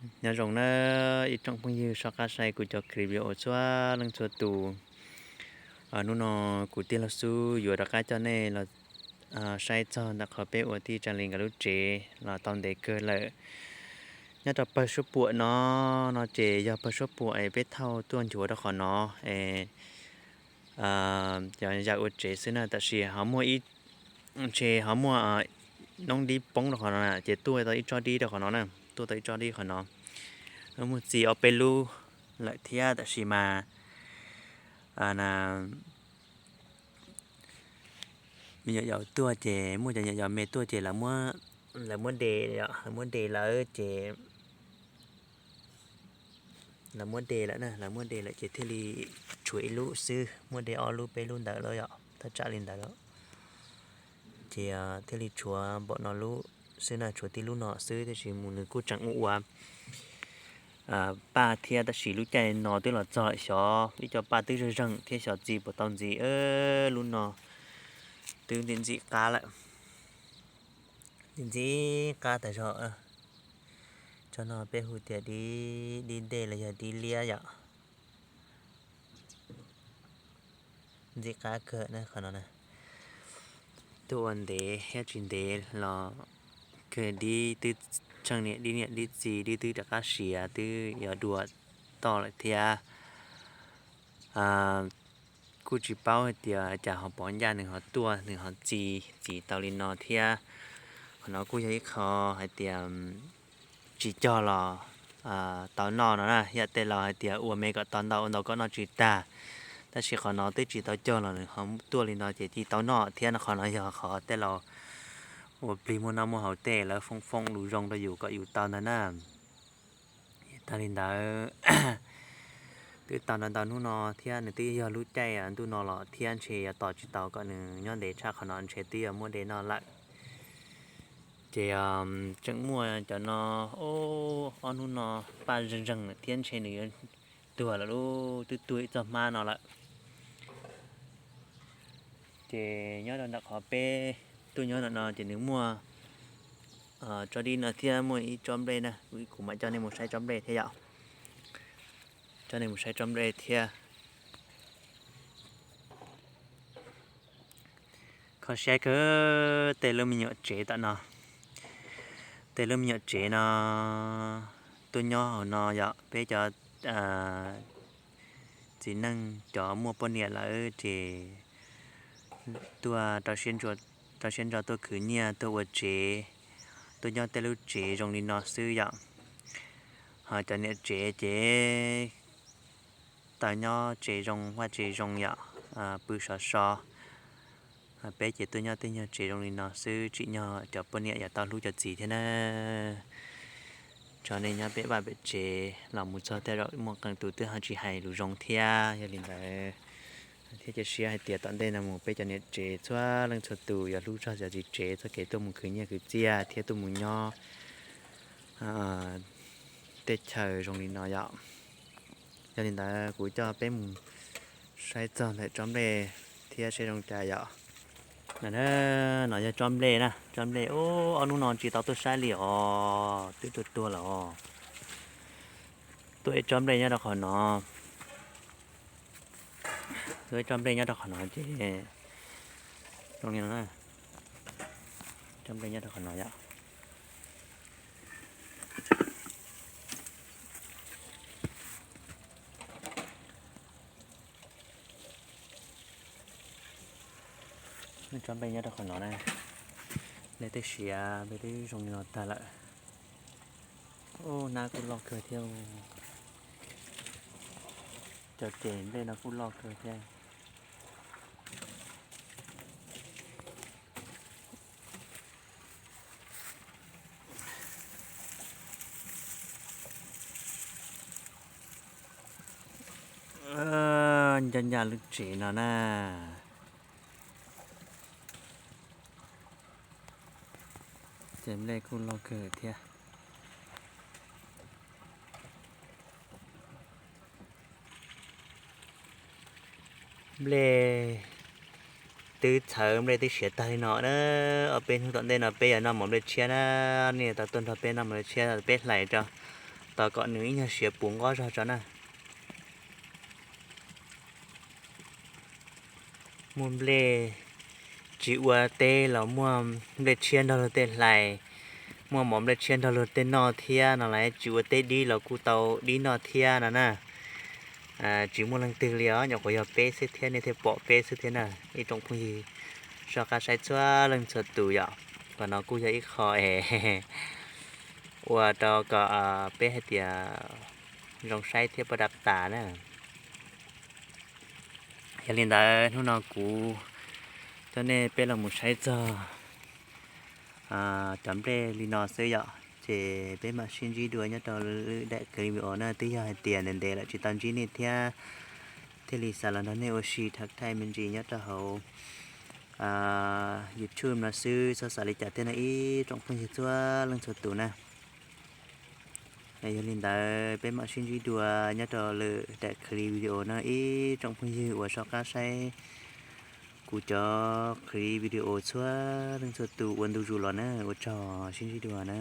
Nyob zoo na ib tsoom phooj ywg soj qab saib kuv cov clip video txhua leej txhua tus. Hnub no kuv tij laug Xub yuav rov qab coj nej los saib txog ntawm qhov peb ua tij Tsaa Lis nkawd lub tsev los tau ntev kawg lawm. Nyob rau pawg suab puam no, no ces yog pawg suab puam es peb thauj tuaj nchuav rau qhov no es cov yam ua tsev xwb na, tab sis ho muaj ib, ntshe ho muaj noob dib poob rau qhov no na, ces tuaj tau ib tsob dib rau qhov no na, tuaj tau ib tsob dib qhov no. Muaj txiv ob peb lub lawm thiab, tab sis mas me nyuam yaus tuaj ces muaj cov me nyuam yaus me tuaj ces lawv muab de, lawv muab de lawm ces lawv muab de lawm na, lawv muab de lawm ces thiaj li tshuav ib lub xwb, muab de ob lub peb lub ntawd lawm yom, thaj tsam li ntawd lawm. Ces thiaj li tshuav npaum no lub xwb na, tshuav tib lub no xwb, tab sis mus nws kuj tseem ua ua paj thiab, tab sis lub caij no twb los txog lawm, xyov ib co paj twb zeeg zeeg thiab, xyov txi puas tau ntxiv. Lub no twb ntxim ntxim qab lawm, ntxim ntxim qab tas zog. Tsob no peb hu tias dib, dib dej los yog dib liab yom. Ntxim qab kawg na qhov no na. Tuaj ua ntev thiab tsis ntev los kawg dib twb tsheej niam dib niam dib txiv, dib twb rov qab siav twb yuav dua toj lawm thiab. Kuj tsis paub hais tias cas ho pov ncaj nws ho tuaj nws ho txi, txi tau li no thiab. Qhov no kuj yog ib qho hais tias tsis cog los tau noj no na, yam tej laus hais tias ua me kom tau ntau, ua ntau kom noj tsis tag. Tab sis qhov no twb tsis tau cog los nws ho tuaj li no ces cia tau noj thiab no. Qhov no yog qhov tej laus ua plig muaj noj muaj haus tej lawv foom foom lus zoo rau yus kom yus tau ntag na. Tag li ntawd, twb tau ntau ntau hnub no thiab, nws twb yog lub caij ntuj no los thiab, ntshe yuav tos tsis tau kom nws nyob ntev tshaj qhov no, ntshe twb yuav muab de noj lawm. Ces tseem muaj cov no, ob hnub no paj zeeg zeeg lawm thiab, ntshe nws yuav tuag lawm lauj, twb tuag ib txoj hmab no lawm. Ces nyob rau ntawm qhov peb tuaj nyob ntawm no ces nws muaj tsob dib no thiab muaj ib tsob nplej na, kuv mam coj nej mus saib tsob nplej thiab yom. Coj nej mus saib tsob nplej thiab. Kho siab kawg tej lub me nyuam tsev tom no. Tej lub me nyuam tsev no tuaj nyob hauv no yom, peb cov txiv neej cov muaj poj niam lawm ces tuaj rau siab ntso tuaj khwv nyiaj tuaj ua tsev, tuaj nyob tej lub tsev zoo li no xwb yom. Ho cov niam tsev ces tau nyob tsev zoo vaj tsev zoo yom, pw sov so. Peb ces tuaj nyob tej nyuag tsev zoo li no xwb, tsim nyog cov poj niam yuav tau hlub cov txiv thiab na. Tso nej nyob pem vaj pem tsev los mus txog tej zaum muaj qee tus twb ho tsis hais lus zoo thiab. Yog li ntawd thiab cia siab hais tias tom ntej no mus peb cov niam tsev txhua leej txhua tus yuav hlub txog cov txiv tsev txoj kev tuaj mus khwv nyiaj khwv txiaj thiab tuaj mus nyob tej chaw zoo li no yom. Yog li ntawd kuv coj peb mus saib txog ntawm tsob nplej thiab seb zoo cas yom. No yog tsob nplej na, tsob nplej ob hnub no tsis tau tuaj saib li os, twb tuag tuag lawm os. Tuaj ib tsob nplej nyob rau qhov no, tuaj ib tsob nplej nyob rau qhov no ces zoo li no, tsob nplej nyob rau qhov no yom. Tsob nplej nyob rau qhov no na, nplej twb siav, nplej twb zoo li no tag lawm. Ub, nab kuj loj kawg thiab. Cov ces nplej no kuj loj kawg thiab. Nco ncaj lub tsev no na. Ces nplej kuj loj kawg thiab. Nplej twb txhawv, nplej twb siav tag li no na. Ob peb hnub tom ntej no peb yuav noj mov nplej tshiab na. Nej tau tuaj nrog peb noj mov nplej tshiab, peb hlais rau tos kom nws ib nyuag siav puv nqab zog tso na. Muaj nplej tsis ua teb los muaj nplej tshiab nrog luag tej hlais, muaj mov nplej tshiab nrog luag tej noj thiab no las, tsis ua teb dib los kuj tau dib noj thiab no na. Tsis muaj leej twg li os, nyuam qhuav yog peb xwb thiab, nej thiaj pom peb xwb thiab na ib tsoom phooj ywg. Soj qab saib txhua leej txhua tus yom, qhov no kuj yog ib qho es ua rau kom peb hais tias zoo saib thiab pab dab tas na. Yog li ntawd hnub no kuv coj nej peb los mus saib txog cov nplej li no xwb yom, ces peb mam sib ntsib dua nyob rau lwm daim clip video na. Twb yog hais tias ntev ntev lawm tsis tau ntsib nej thiab, thiaj li xav los nrog nej ua si tham thaij me ntsis nyob rau hauv YouTube no xwb, txhob xav li cas thiab no ib tsoom phooj ywg txhua leej txhua tus na. Yog li ntawd peb mam sib ntsib dua nyob rau lwm daim clip video na ib tsoom phooj ywg uas soj qab saib kuv cov clip video txhua leej txhua tus ua ntu zus los na, ua tsaug, sib ntsib dua na.